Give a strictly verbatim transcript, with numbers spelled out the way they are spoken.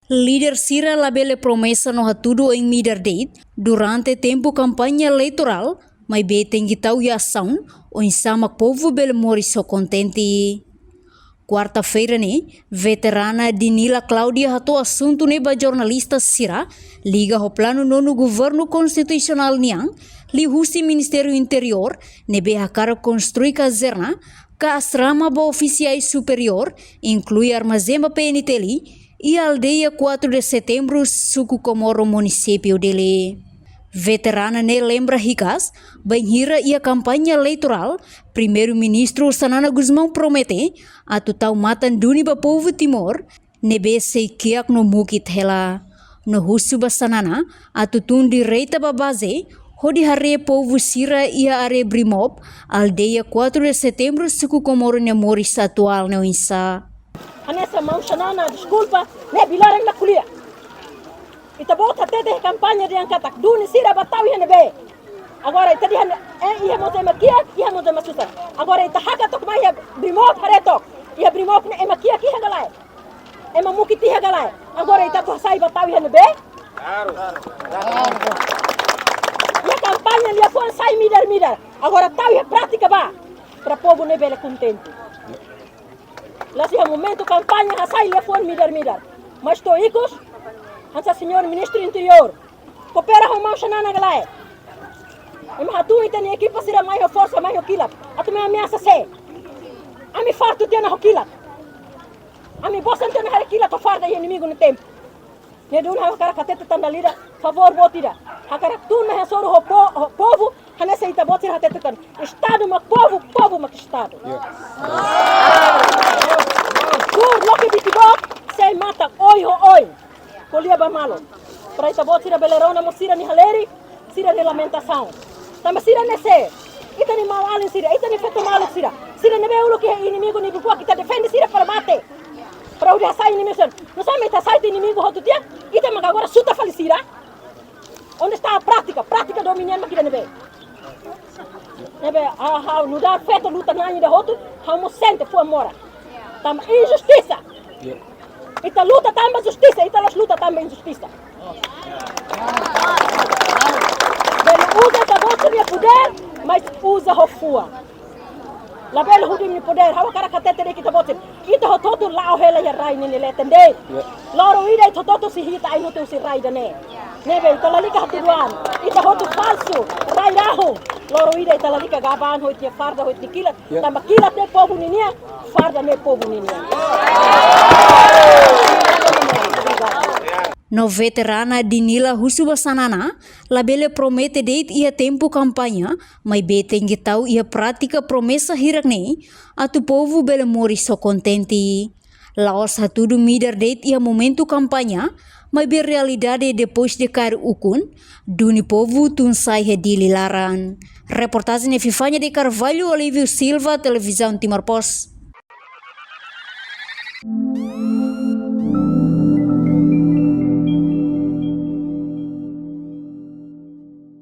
Líder sira labele promesa no hatudu oin midar de'it durante tempu kampaña eleitorál, maibé tenke tau iha asaun, oinsá mak povu bele moris ho kontente. Kuarta-feira ne'e, veterana Dinila Cláudia hato'o asuntu ne'e ba jornalista sira, liga ho planu nonu governu konstitusionál nian, liuhusi Ministériu Interiór, ne'ebé hakarak konstrui kazerna, ka asrama ba ofisiais superiór, inklui armazén ba P N T L, iha aldeia quatro de Setembro, suku Comoro, munisípiu Dili. Veterana ne'e lembra hikas, bainhira iha kampaña eleitorál, Primeiru-Ministru Xanana Gusmão promete atu tau matan duni ba povu Timor, ne'ebé sei kiak no mukit hela. No husu ba Xanana atu tun direta ba baze, hodi haree povu sira iha área Brimob, aldeia quatro de Setembro, suku Comoro nia moris atuál ne'e oinsá. Hanesan maun Xanana, deskulpa, ne'e bilaran la ko'alia. Ita-boot hatete iha kampaña dehan katak duni sira bá tau iha ne'ebé. Agora ita dehan, eh, iha mós ema kiak, iha mós ema susar. Agora ita hakat took mai iha Brimob, haree took. Iha Brimob ne'e ema kiak iha ka lae? Ema mukit iha ka lae? Agora ita atu hasai bá tau iha ne'ebé? Iha kampaña liafuan sai midar-midar. Agora tau iha prátika bá, para povu ne'e bele kontente. La'ós iha momentu kampaña hasai liafuan midar-midar. Mas to'o ikus, hanesan señór Ministru Interiór, koopera ho maun Xanana ka lae? Ema hatún ita-nia ekipa sira mai ho forsa, mai ho kilat. Atu mai ameasa sé? Ami fartu tiha ona ho kilat. Ami bosan tiha ona haree kilat ho farda iha inimigu nia tempu. Ne'e duni ha'u hakarak hatete tan dala ida, favór boot ida. Hakarak tun mai hasoru ho po-, ho povu, hanesan ita-boot sira hatete tan. Estadu mak povu, povu mak Estadu. Tuur loke Bitibok, sei matan oin ho oin. Ko'alia ba malu. Para ita-boot sira bele rona mós sira-nia halerik, sira-nia lamentasaun. Tanba sira ne'e sé? Ita-nia maun-alin sira, ita-nia feto maluk sira. Sira ne'ebé uluk iha inimigu nia buat ita defende sira para mate. Para hodi hasai inimigu sira. Nusá mak ita hasai tiha inimigu hotu tiha, ita mak agora suta fali sira. Onde está a prática? Prátika dominan mak ida ne'ebé. Ne'ebé, ah, ha'u nu'udar feto luta na'in ida hotu, ha'u mós sente fuan moras. Tanba injustisa. Ita luta tanba justisa, ita la'ós luta tanba injustisa. Bele uza ita-boot sira-nia podér, mas uza ho fuan. Labele hudi imi podér, ha'u hakarak hatete de'it ita-boot sira. Ita hotu-hotu la'o hela iha rai ne'e nia leten de'it. Loron ida ita hotu-hotu sei hi'it ain hotu husi rai ida-ne'e. Ne'ebé ita lalika hatudu an. Ita hotu falsu, rai rahun. Loron ida ita lalika gaba an ho ita-nia farda, ho ita-nia kilat. Tanba kilat ne'e povu ninian, farda ne'e povu ninian. No veterana Dinila husu ba Xanana, labele promete de'it iha tempu kampaña, maibé tenke tau iha prátika promesa hirak-ne'e, atu povu bele moris ho kontente. La'ós hatudu midar de'it iha momentu kampaña, maibé realidade depois de kaer ukun, duni povu tun sai iha Dili laran. Reportajen Epifania de Carvalho, Olívio Silva, Televizaun Timor Post.